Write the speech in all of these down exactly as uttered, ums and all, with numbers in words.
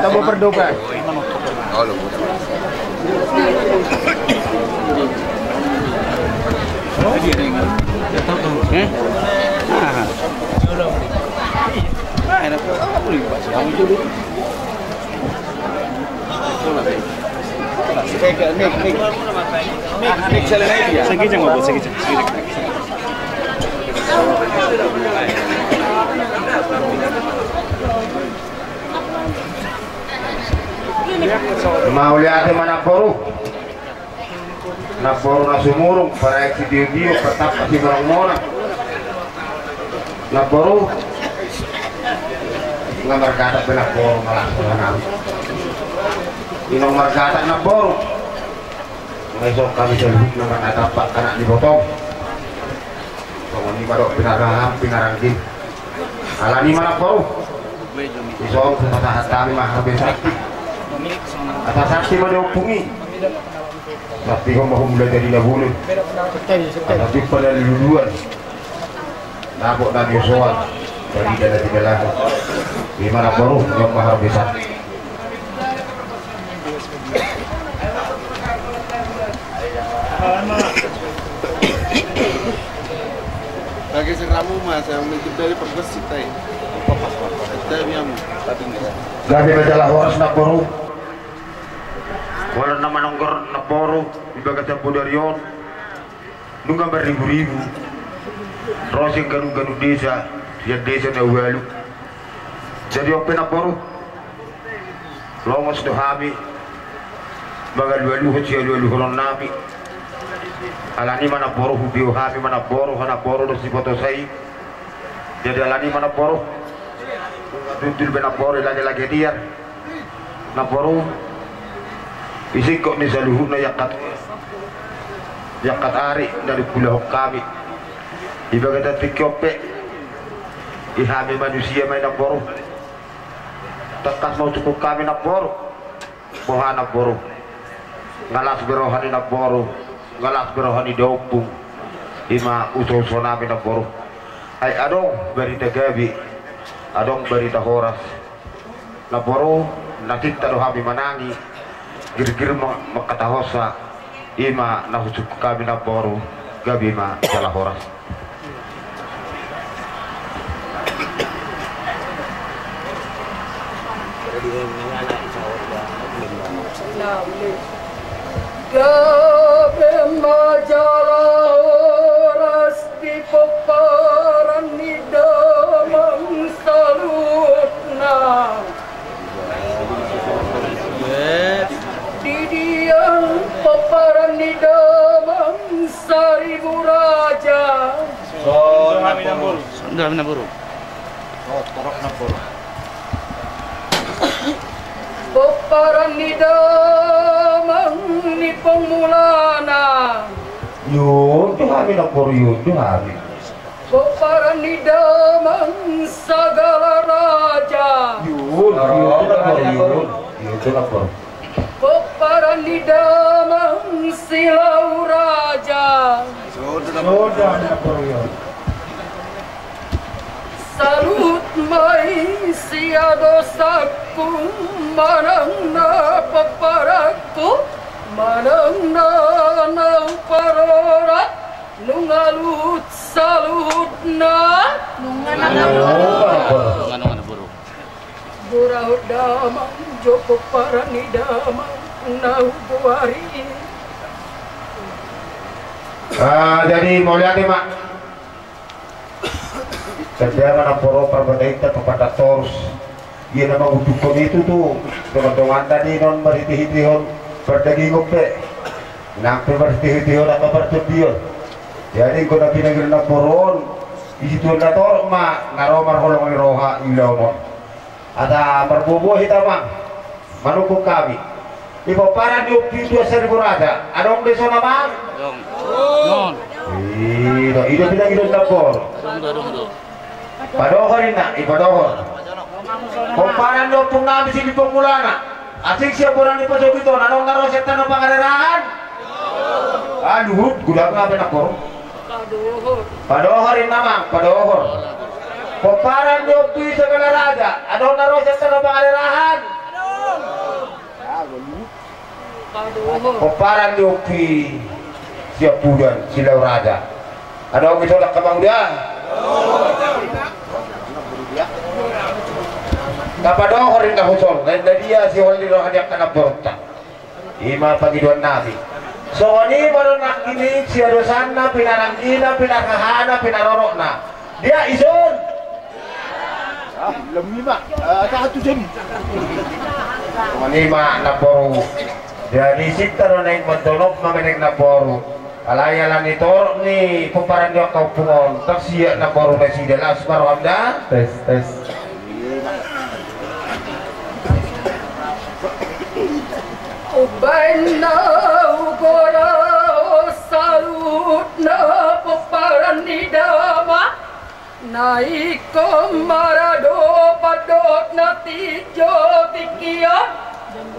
Tabo berdoa. Eh? Ah. Ah, enak. Sagijang, Bapak, sagijang. Mauliate ma namboru. Namboru na sumurung, paraek sitio-tio, partampak simonang-monang. Namboru. Nga margatak be namboru, malas ma hanami. Inong margatak namboru. Nga ison hami saluhutna marnatampak anak ni botong. Songon i ma dohot pinaraham pinaranggi. Alani i ma namboru. Ison hupasahat hami ma harbe santi. Asa santi ma di ompung i. Santihon ma humula jadi na bulung. Asa jumpa na niluluan. Dapot na niosoan. Jadi dana tidak laku. Ima namboru, jumpa harbe santi. Bagi seramu mas yang mungkin dari perbesit tai. Kita biang. Gabe ma jala horas namboru. Holan na manongkor namboru di bagasan bodari on. Nunga marribu-ribu ro sian ganup-ganup desa, sian desa na ualu. Jadi on pe namboru, longos do hami mangalualuhon sialualuhonon nami. Alani i ma namboru, hubio hami ma namboru, hanamboru do sibotosa i. Jadi alani i ma namboru, dundul be namboru lage-lage diar. Namboru, isingkop ni saluhutna i angkat, i angkat ari na dipulahon hami. Di bagasan tingki on pe, i hami manusia ma i namboru. Tangkas ma usukkon hami namboru. Boha namboru? Nga las be roha ni namboru, nga las be roha ni daompung. Ima uso-uso nami namboru. Ai adong barita gabe, adong barita horas. Namboru, na tinta do hami manangi, girgir ma mangkatahonsa, ima na husukkon hami namboru, gabe ma jala horas. Gabe ma jala horas di pomparan ni damang saluhutna. Di dia pomparan ni damang saribu raja. Songon i ma namboru. Songon i ma namboru. Pomparan ni damang ni pongmulana. Ion do hami namboru, ion do hami. Pomparan ni damang sagala raja. Ion, ion do namboru, ion. Ion do namboru. Pomparan ni damang silau raja. Ion do namboru, ion. Sia dosangku manang na pomparanku, manang na na huparorot, nunga luhut saluhutna. Nunga na boru. Nunga na boru. Boru damang jo pomparan ni damang na hugoari. Ah, jadi mauliate ma. Tanda ma na poro parbatainta papatak torus. Ia na mangudukkon i tutu dongan-dongan tadi non marhite-hitehon pardagingon pe. Nang pe marhite-hitehon angka partondion. Jadi anggo na pinangido na poro on, i situan na torop ma na ro marholong ni roha i ulaon on. Asa marboaboa hita, Amang. Manungkun hami. Di pomparan ni Ompu i Tuan Saribu Raja, adong do dison, Amang? Adong. Ida, ida pinangido na poro. Adong do, adong do. Padohor inna, i padohor. Pomparan ni Ompu nami Silimbong Mulana. Asing sian bona ni pasogit on, adong na ro sian tano pangarerahan? Ah, luhut, godang na pe na poro. Padohor. Padohor inna, Amang, padohor. Pomparan ni Ompu i Sagala Raja, adong na ro sian tano pangarerahan? Padohor. Pomparan ni Ompu i Siampudan, Silau Raja, adong dison angka panguda? Na padohor inna husol, na inna dia siholit roha ni angka na borunta. I ma pangidoan nami. Songon i ma do nangkin i siadosanna, pinaranggina, pinarhahana, pinarorotna. Dia ison. Ah, lem i ma. Ah, satu jam. Songon i ma na boru. Jadi sinta do naeng mandohononmu ma menek na boru. Alai ala ni torop ni pomparan ni angka ompung on, tong siap na boru nasida, las ma roham da. Tes, tes. Umbahen na hugora saluhutna pomparan ni damang, na ingkon maradophon dohot na tinjo tingki on,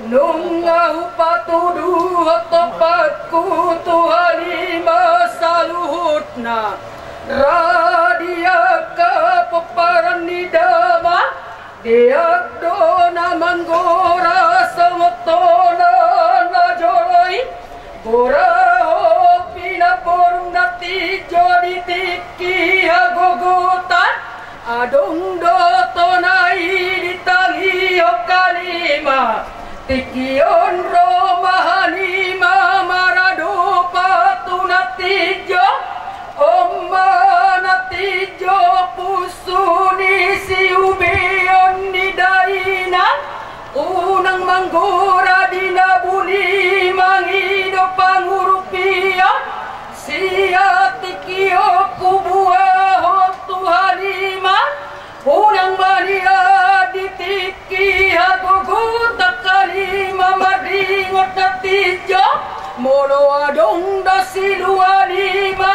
nunga hupatuduhon tompakku tu hanima saluhutna. Ra di angka pomparan ni damang, deak do na manggora songon tona na jolo i. Gorahon pinaborunna tinjo di tingki hagogotan. Adong do tona i ditangihon hanima. Tingki on ro ma hanima maradophon tu na tinjo. On ma na tinjo punsu ni siubeon ni dainang. Unang manggora di na buni mangido pangurupion. Sian tingki on huboahon tu hanima. Unang ma nian di tingki hagogotan hanima maringot na tinjo. Molo adong do silua hanima